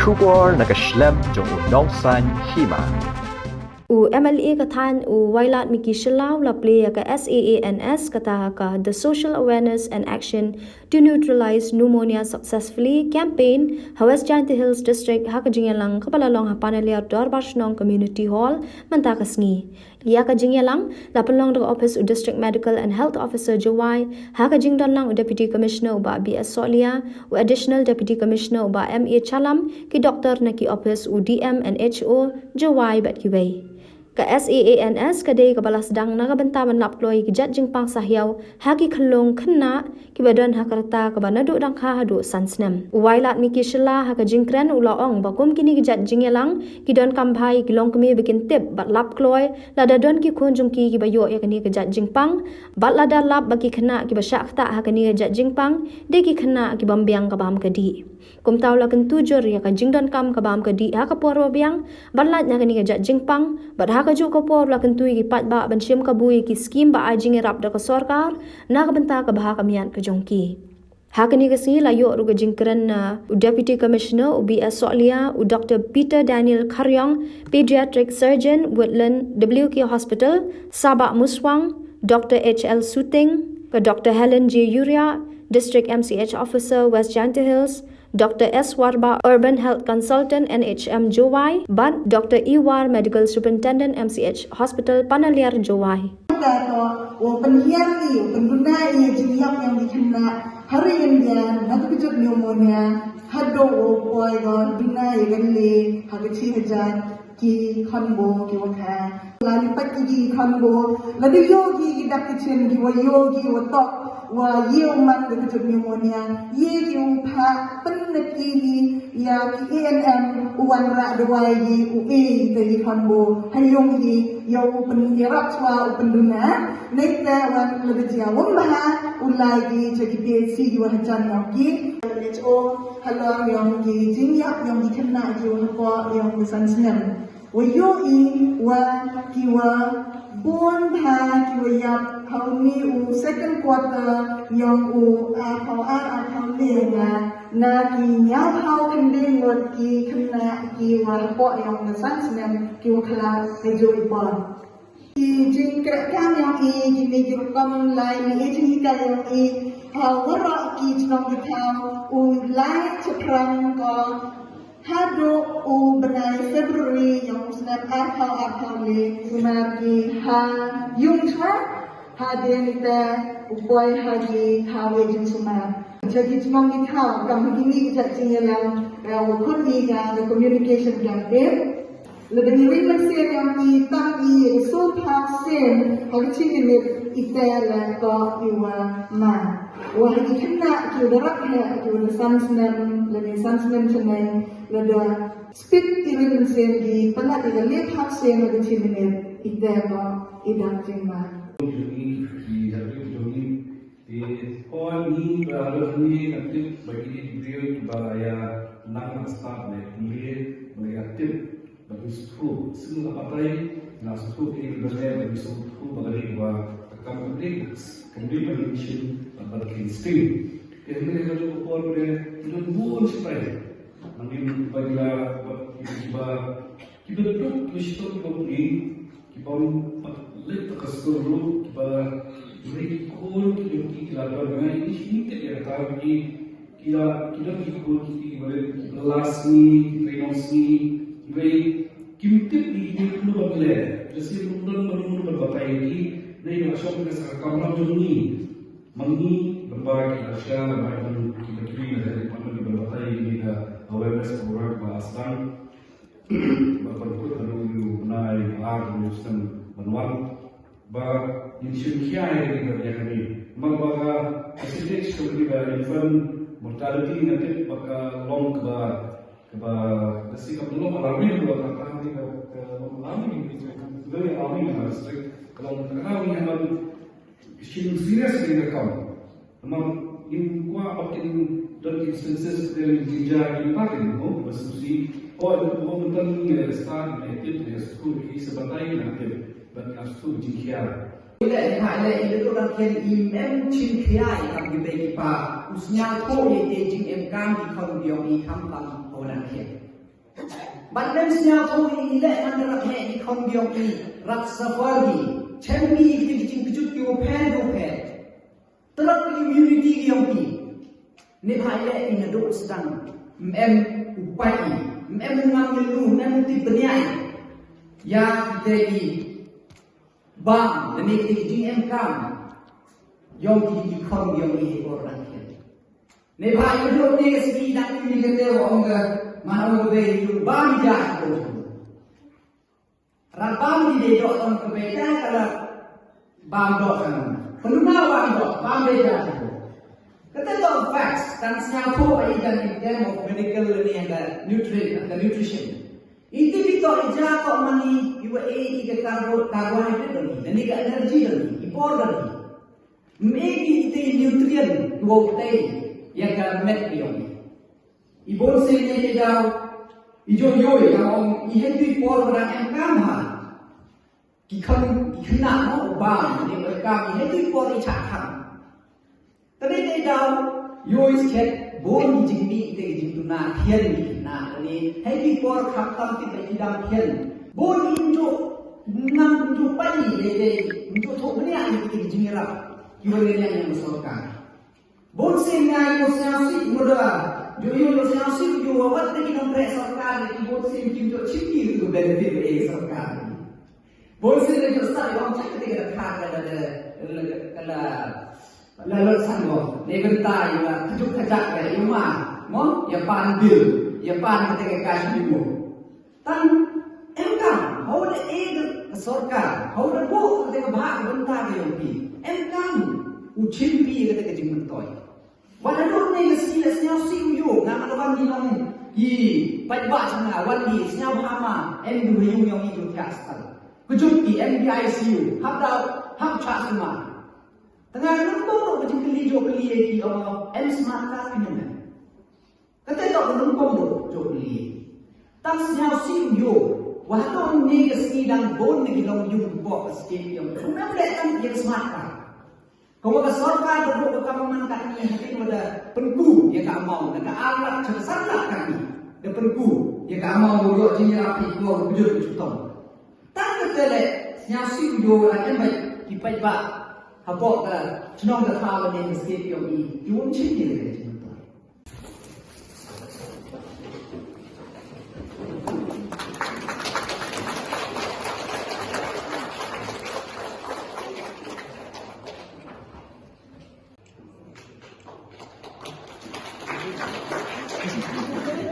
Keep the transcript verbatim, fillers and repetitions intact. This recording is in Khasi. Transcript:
Khubor na ka shlem jong u nongsan hima. U M L A ka thaiñ u Wailadmiki Shylla u la plie ïa ka SAANS kata ka The Social Awareness and Action to Neutralize Pneumonia Successfully campaign ha West Jaintia Hills District ha ka jingïalang kaba la long ha Panaliar Dorbar Shnong Community Hall mynta ka sngi. Ïa ka jingïalang la pynlong da ka ophis u District Medical and Health Officer Jowai ha ka jingdonlang u Deputy Commissioner u Bah B S Sohliya, u Additional Deputy Commissioner u Bah M A Chalam, ki doktor na ki ophis u D M and H O Jowai bad kiwei. Ka SAANS ka dei kaba la sdang na ka bynta ban lap kloi ki jait jingpang sahiaw ha ki khyllung khynnah kiba don ha ka rta kaba naduh dang kha haduh san snem. U Wailadmiki Shylla ha ka jingkren u la ong ba kum kine ki jait jingïalang ki donkam bha ïa ki longkmie ba kin tip bad lap kloi lada don ki khun jong ki kiba ïoh ïa kane ka jait jingpang bad lada lap ba ki khynnah kiba shah ktah ha kane ka jait jingpang dei ki khynnah ki bym biang ka bam ka dih. Kumta u la kyntu jur ïa ka jingdonkam ka bam ka dih ha ka por ba biang ban lait na kane ka jait jingpang bad ha kajuh ka por u la kyntu ïa ki paidbah ban shim kabu ïa ki skim ba ai jingïarap da ka sorkar na ka bynta ka bha ka miat ka jong ki. Ha kane ka sngi la ïoh ruh ka jingkren na u Deputy Commissioner u B S Sohliya, u Doktor Peter Daniel Kharriong, Pediatric Surgeon, Woodland W K Hospital, Sabah Muswang, Doktor H L Suting, ka Doktor Helen J Uriah, District M C H Officer, West Jaintia Hills, Doktor S Warbah, Urban Health Consultant, N H M Jowai, bad Doktor E War, Medical Superintendent, M C H Hospital, Panaliar Jowai. Ka to, u pynhiar ïa, u pynduna ïa jingïap ïa ki khynnah ha ri India na ka kjut pneumonia, haduh u poi ka duna ïa ka le ha ka shi hajar ki khonboo ki wa kha. La ni pat ki khonboo, la dei ïoh ki ki dak ki chin ki wa ïoh ki wa tok wa ïoh man ka kjut pneumonia, ïa ki u phah pynleit ki ïa ki A N M u wanrah dawai ïa u e ïa ki khonboo ha ïong ïa u pynïarap shuwa u pynduna. Nangta wan lada jia wam bha u lai ki cha ki P H C ki wa hajan ïong ki. H O halor ïong ki jingïap ïong ki khynnah ki wa hapoh ïong ki san snem. Wa ïohi wa ki wa bun bha ki wa ïap ha uni u second quarter ïong u arphaw ar arphaw le na na ki ñiawphaw khyndai ngut ki khynnah ki wa hapoh ïong ka san snem ki wa khlad ha juh i por. Ki jingkren kam ïong i kine ki rukom lai ni e jinghikai ïong i ha waroh ki chnong ki thaw u lai chaphrang ko haduh u bnai February ïong u snem arphaw arphaw le u mar ki ha yung chwa ha dien ita u poi ha ki thaw e jingsumar. Cha ki chnong ki thaw kam ha kine ki jait jingïalang u khun i ka communication campaign. Lada ngi ring mynsiem ïa ngi tang i ïa ka sum pha sien ha ka shi minit i te le ko i wa ma. Wa ha ki khynnah ki wa da rap heh ki wa da san snem lane san snem shaneng lada speak i ring mynsiem ki palat i ka le pha sien ha ka shi minit i te ko i dak jingma. Te ko ngi ba rot ngi ka tip ba kine ki briew kiba ïa nang ha stad ne kumne ba ïa tip ba ki suthu sing la patai na suthu ki ba ne ba ki suthu ba kane ba ka kam kumne kumne ba ki shin ba ki sting. Te hynrei ka jong ka por ne ki don bun shi patai. Nangin ba ki la ba ki ba Kiba duk kiba shitom kiba pyrshah, kiba ym pat leit ha ka skul ruh, kiba dei ki khun ki duk ki la don ngai, ki shi tip ïa kata ki, ki la, ki don ki khun ki, kiba dei kiba la sngi, ki trei nongsngi, kiba kim tip ïa ki khun ba pyrshah. Lehse ym don ba ym don ba batai ki, dei ba shong ka sa ka kamram jong ngi. Ma ngi ban ba ki la share, ba ki ban, kiba ki la dei ban ba batai ïa ki ka awareness program ba sdang. Ba pynkut haduh u bnai ar u snem ban wan. Ba ngin shim khia ïa kane, ïa kane. Namar ba ka percentage ka dei ka infant mortality nga tip ba ka long kaba, kaba, ka si ka long alarming, ba ka, ka, ka long alarming, very alarming in our district. Ka long, ka long ngi hynmen shim serious ïa kane ka kam. Namar ngim kwah ba kin don instances pyrshah jingjia ïa ki parent, no, ba sngewsih. Oh, ïa ka bym tang ïa ka stad, ïa ka tip, ïa ka skul, ïa ka batai, ïa ka tip. But ïa ka skul jingkhia. Ila ila ila tu kan ken im em jingkhia ïa kam ki bei ki pa. U sngewthuh ïa ka jingim kam ki khon biang ïa kam kam ko nan khia. Ban dem sniawthuh ïa i leh man da rap heh i khon biang i, rap suffer i, chem i ki jingkjut ki u pher u pher. Tyrot ki immunity ki yong ki. Neibhah i leh i naduh sdang. Mem u pai i, mem u ngam i lu, mem u tip bniah i. Ïa kita ki bam, lane kita ki jingemkam. Yong ki ki khon yong i hei por dang khian. Neibhah i naduh ne ka sngi dang i ni ka te ong ka, man ong ka bei i lu bam i ja i ko. Rat bam ki dei doh tang ka bei ta ka la bam doh kan. Penuna bam doh, bam bei ta ka. Kata doh facts, tang sniawthuh ba i jan in term of medical ni and the nutri-, and the nutrition. Iti bi doh i ja doh mani, i wa e i ka carbo-, carbohydrate doh ni, dan i ka energy doh ni, i por doh ni. Me ki iti nutrient, dua utai, ïa ka met ki yong. I bun sien ne te daw, i jo yoi, ka ong, i hei tu i por ba dang em kam ha. Ki khon, ki khynnah mo, u bam, ne u em kam, i hei tu i por i chah kham. Tadi te daw, yoi skhet, bun ki jingmih, te ki jingduna, khian ki khynnah, ne, hei tu i por kham tam ti ba i dang khian. Bun i jo, nam jo pai, ne, ne, jo thok bniah, ne, ki jingrap. Ki wan ne, ne, ne, sorkar. Bun sien nga ïoh sngewsih mudra. Ju ïoh sngewsih ju wat te ki nongtrei sorkar ne ki bun sien kim ju chim ki tu benefit eh sorkar. Bun sien ju stad ïoh check te ka kha ka la ka la la la san go. Ne bynta ïoh ka juk ka jak ka ïoh ma. Mo ïa pan bill, ïa pan te ka cash memo. Tang em kam, hau da e ka sorkar, hau da buh kata ka bha ka bynta ka yong phi. Em kam, u chim phi kata ka jingmyntoi. Wat haduh ne ka sngi la sngewsih u ïoh, nga man wan ki long ki paidbah jong nga, wan ki sngewbha ma, em du ha ïung yong i jong ka astal. Ka jong ki, em ki I C U, hap da, hap chah sumar. Tang nga ka nang tong ka jingkylli jong kylli ki ong, em smart card phi ne em. Kata ka long kong do jong li. Tang sniawsih u ïoh. Wa hato ne ka sngi dang bun ne ki long ïung bok ka state ïong. Kumno leh tang ïa ka smart card. Ka wa ka sorkar da bok ka kam man ka ni hati wa da pynku ïa ka amount da ka ar lak cha ka san lak ka ni. Da pynku ïa ka amount wa ïoh jingïarap ki ko wa bujur ka chutom. Tang kata leh sniawsih u ïoh wa em bai ki paidbah. Hapoh ka chnong ka thaw ne ka state ïong i. Ïoh chim ïa ka.